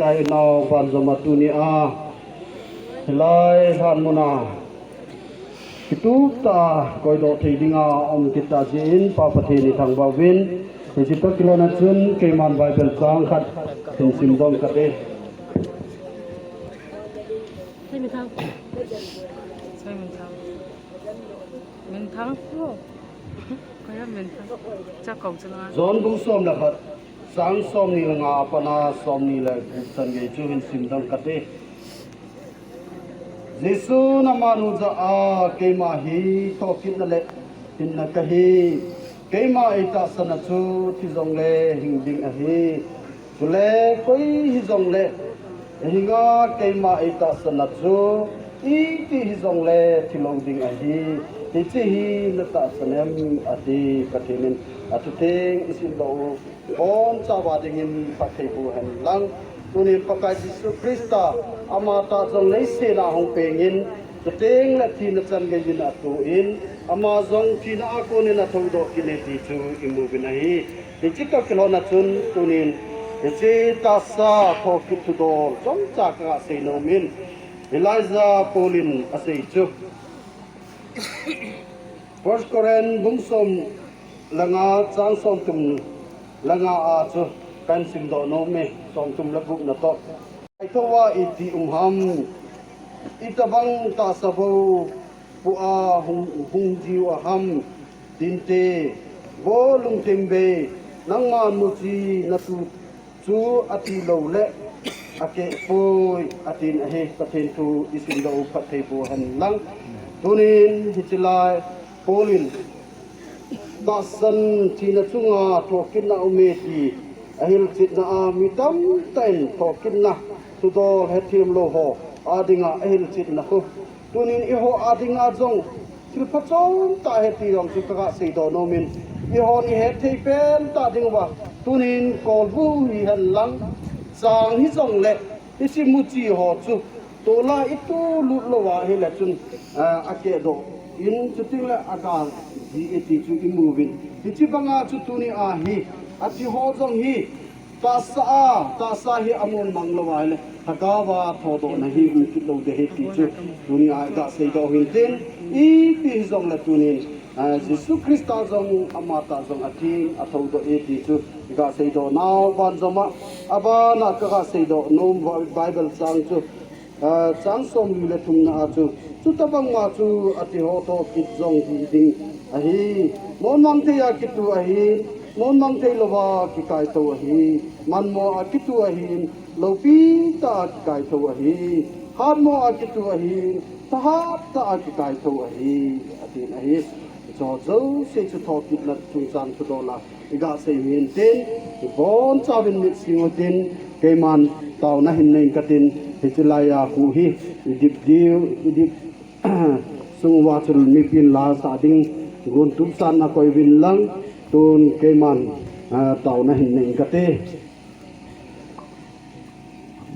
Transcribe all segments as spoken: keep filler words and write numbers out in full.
Chai nau ban jom a tuni a, hilai lhan mun a, kitup tah a koidoh thei dinga um kit tah jeh in Pa Pathen i thangvah uvin, hiche toh kilhon a chun keiman Bible chang khat hin sim dong kate. Hei, Minthang. Hei, Minthang. Minthang. Oh. Koi ham Minthang. Cha kong cha na. John bung som le khat, chang somni le nga a pat a somni le gup chan gei chu hin sim dong kate. Jesun aman u jah a, keima hi thokitna le hinna kahi. Keima eitahsan a chu thi jongle hing ding ahi. Chule koi hijongle hinga keima eitahsan a chu iti hijongle thilou ding ahi. Hiche hi natahsan em ati, Pathen in athu theng isim doh u. Bonchauva dingin phatthei boh hen lang. Tunin Pakai Jesu Christa, amatah jong leiset a hung pengin, chuteng le thina chan geiyin atoh in, ama jong thina a konin athoudoh kit e ti chu imu uvin ahi. Hiche toh kilhon a chun tunin, hiche tahsa thokit thudol chomcha kaga sei nom in, Elijah Paul in asei chu. First Corinth bung som le nga chang somthum le nga a chu kahin sim doh nom e, somthum le gup na toh. Kaithou a iti um ham, itobang tahsa bou pu a hung, hung jiu a ham, tinte, vo lungthim bei, nangman muchi natu chu ati lou le akeh poi, atin ahi. Pathen thu isim doh u phatthei boh hen lang. Tunin hiche lai Paul in tahsan thina chunga thokitna um e ti ahilchetna a mi tamtah in thokitna thudol hethem lou ho adinga ahilchetna khu tunin eiho adinga jong thil phachom tah ahi ti jong chu kaga seidoh nom in, eihon ihet thei pen tah ding uva, tunin kolbu hi hen lang, chang hijongle, hiche muchi ho chu, tol'a itu lut lou ahile chun, ah, akeh doh in, chuteng le aga ji e ti chu imu uvin. Hiche banga chu tuni a hi, athi ho jong hi, tahsa a, tahsa hi amun mang lou ahile, lhagao a thodohna hi um kit lou ding ahi ti chu, tuni a iga seidoh u hintin, ipi hijongle tunin, ah, Jesu Christa jong amatah jong athin, athoudoh e ti chu, iga seidoh nau ban jom a, aban a kaga seidoh nom Bible chang chu, ah, chang somli le thumna a chu, chutobang ma chu athi ho thokit jong hi ding ahi. Monmang thei a kitu ahin, monmang thei louva kikaithou ahi. Manmo a kitu ahin, loupi tah a kikaithou ahi. Hatmo a kitu ahin, thahat tah a kikaithou ahi, atin ahi. Hicheho jouse chu thokitna chungchang thudol a iga sei u hintin, ibonchauvin mit sing utin, keiman taona hin nei inge katin, hiche laiya khu hi idip diu, idip sung uva chun mipin la sah ding gun tupsatna koi uvin lang, tun keiman, ah, taona hin nei inge kate.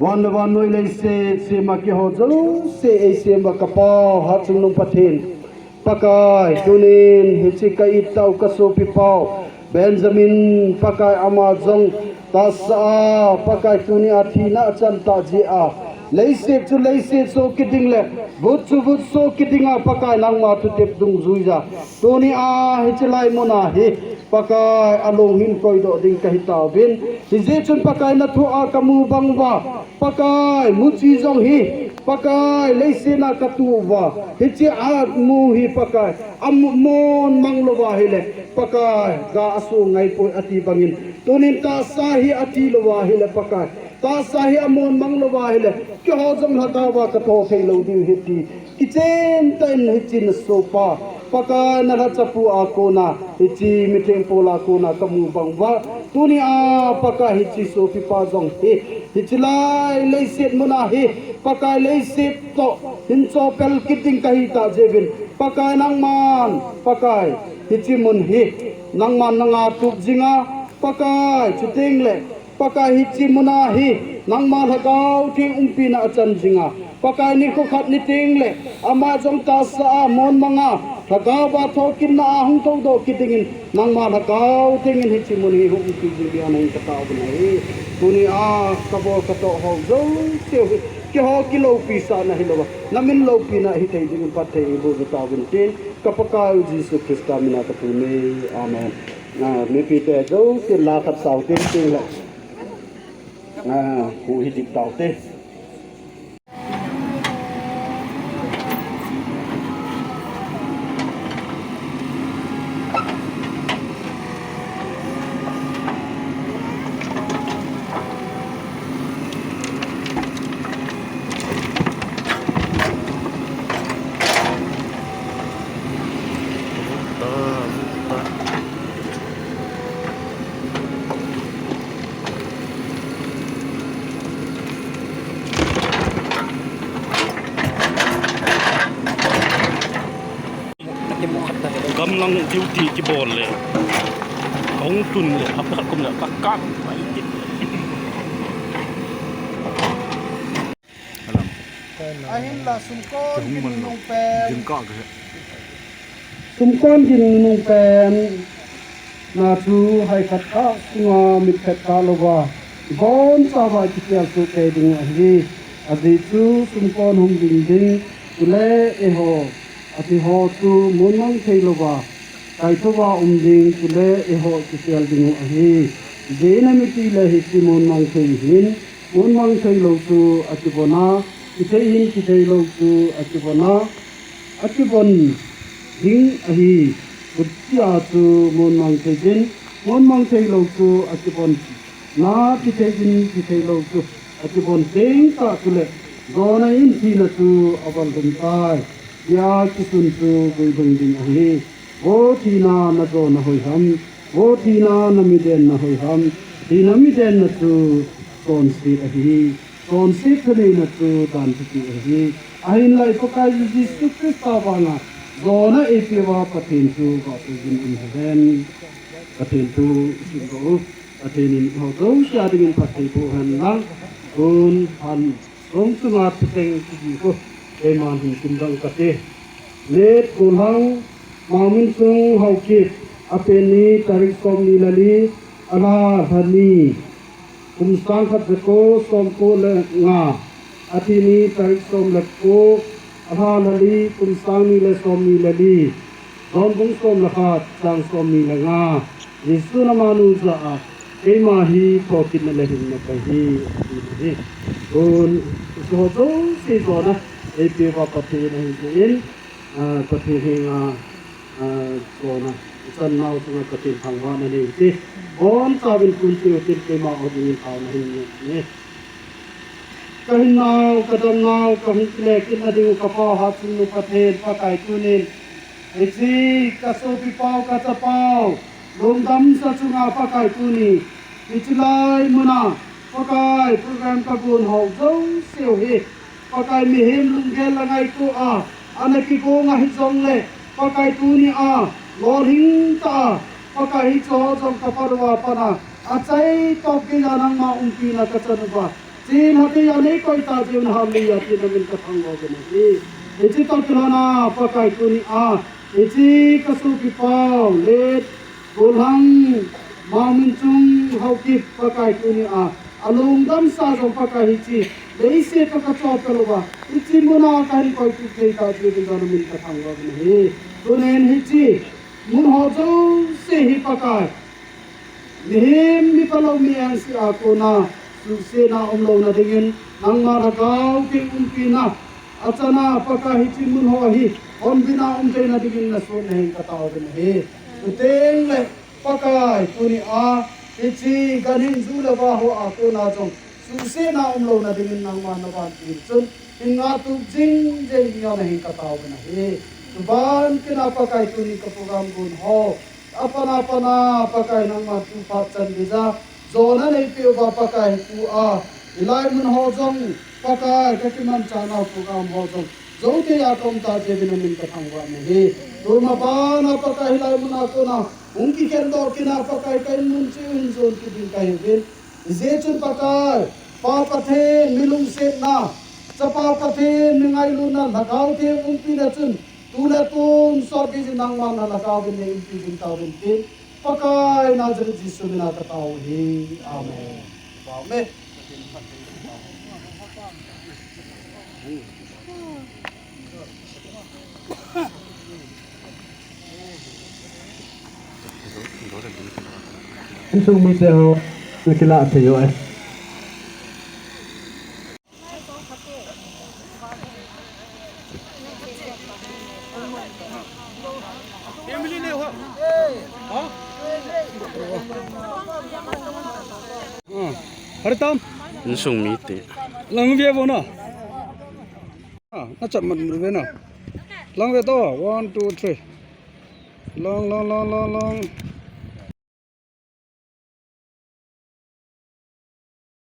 Van le vannoi leiset sema keiho jouse eisema ka Pau, Hatchungnung Pathen. Pakai, tunin hiche ka it tau ka sopi pau Benjamin, Pakai ama jong tahsa a, Pakai tuni a thina achan tah jeh a, leiset chu leiset soh kit ding le vut chu vut soh kit dinga, Pakai nangma thutep dungjuiya, tuni a hiche lai muna hi Pakai alung hin koidoh ding kahi tauvin. Hijeh chun Pakai nathu a kamu bang uva, Pakai muchi jong hi, Pakai leiset a katu uva, hiche a mu hi Pakai, amu mon mang louva ahile, Pakai, ga aso ngai poi ati bangin, tunin tahsa hi athi louva ahile, Pakai, Tahsa hi amon mang louva ahile, keiho jong lhagao va katho thei lou diu ahi ti kichen tah in hiche nasopa, Pakai nalhachapu a kona, hiche mitheng pol a kona kamu bang uva, tuni a Pakai hiche sopipa jong hi, hiche lai leiset muna hi, Pakai leiset toh hin chopel kit ding kahi tah jeh uvin, Pakai nangman, Pakai hiche mun hi nangman nangatup jinga, Pakai chuteng le Pakai hiche muna hi nangma Lhagao Theng umpina achan jinga, Pakai nikho khat niteng le ama jong tahsa a mon manga, Lhagao va thokitna a hung thoudoh kit dingin nangma Lhagao Theng in hiche mun hi hung umpi jing dia nahin katao uvin ahi. Tuni a kabol katoh ho jouse u hi keiho kiloupi sahna hilouva, namin loupina hithei dingin phatthei eiboh tauvin tin, ka Pakai u Jesu Christa mina kathum e. Amen. Ah, mipite jouse la khat sao tin tin le. Ah, hu hi dik tau te. Gamlang duty kibol le, kahung tun le, hapta khat kum le, ka kap, ka ikit. Ahinla sumkon gin nunung pen. Sumkon gin nunung pen. Na chu hai khat kha sunga mit khat kha louva, ibonchauva kichel soh kei ding ahi. Ajeh chu sumkon hung ding ding, chule eiho, ati ho chu mun mang thei louva, kaithouva um ding, chule eiho kichel ding u ahi. Ijeh inem itile hiche mun mang thei hin, mun mang thei lou chu akivon a, kithei hin kithei lou chu akivon a, akivon ding ahi. Hitia chu mun mang thei hin, mun mang thei lou chu akivon na, kithei hin kithei lou chu akivon teng tah chule, jona in thina chu aval lhung tai. Tia kisun chu guilhung ding ahi. Vo thina, na jona hoiham? Vo thina, na midenna hoiham? Thina midenna chu chonset ahi. Chonset thaneina chu dan thupi ahi. Ahinla i Pakai Jesu Christa vanga jona eipeuva Pathen chu vahchoi jin um hen. Pathen thu isim doh u. Pathen in eiho jouse a dingin phatthei boh hen lang. Tun han Song chunga thuteng kiti khu, keiman hin simdoh kate. Let Kolhang, Mangminchung Haokip, apen ni tarik somni le li, alha lha ni, kum sang khat jako somko le nga, athi ni tarik som le ko, alha lha li, kum sang ni le somni le li. John bung som le khat, chang somni le nga. Jesun amanu jah a, keima hi thokitna le hinna kahi, ati ahi. Tun, hiche ho jouse jona eipeuva Pathen ahin, ah, Pathen henga, ah, jona ichan nau chunga Pathen thangvahna nei ute. Bonchauvin tun cheu tin keima ho dingin taona hin nei uve. Kahinnau, kadamnau, kahung kile kitna ding u kapa Hatchungnung Pathen, Pakai tunin hiche kasopipau, kachapau lungdamsa chunga Pakai tuni hiche lai muna Pakai program kagon ho jouseu hi, Pakai mihem lunggel le ngaito a ana kigong ahi jongle, Pakai tuni a lolhing tah a Pakai hiche ho jong kapat uva pat a, achaitop geiya nangma umpina kachan uva, chin hatah a neikoi tah jeh un Hallelujah tina min kathangvah uvin ahi. Hiche toh kilhona Pakai tuni a hiche kasopipau Let Kolhang Mangminchung Haokip, Pakai tuni a alungdamsa jong Pakai hiche leiset toh kachopel uva, hiche muna kahin koitup thei tah jeh un jana min kathangvah uvin ahi. Tunin hiche mun ho jouse hi Pakai, mihem miphalou mi engse a kona suhsetna umlouna dingin nangma Lhagao Theng umpina achana Pakai hiche mun ho hi honbina um theina dingin nasoh nahen katao uvin ahi. Chuteng le Pakai, tuni a hiche ganhing ju le vah ho a kona jong Tusia na umlou na dingin nangman na vantil chun hin ngah tup jing jing in na hin katao na hi. Tuban kina Pakai tuni ka program gun ho. Apana apana Pakai nangman tu phat chan bija. Jona nei piu ba Pakai tu a. Hilai mun ho jong Pakai ka kiman chana program ho jong. Jote a kom ta je bin min ka thangvah na hi. Tuma bana Pakai hilai mun a kona. Hung kikhen doh kina Pakai ka in mun chi un zon kibing ka hi vin. Ijeh chun Pakai, Pa Pathen mi lungsetna, Chapa Pathen mi ngailutna, Lhagao Theng umpi le chun, tu le tun sot gei jin nangman na Lhagao vin nei umpi jing tauvin tin, Pakai Nazareth Jesu mina katao hi. Amen. Amen. Insung mite ho, nakilah thei u eh. Ah, haritam? Insung mite. Lang via bona. Ah, na chat mat mat ve na. Lang ve to. One, two, three. Lang, lang, lang, lang, lang.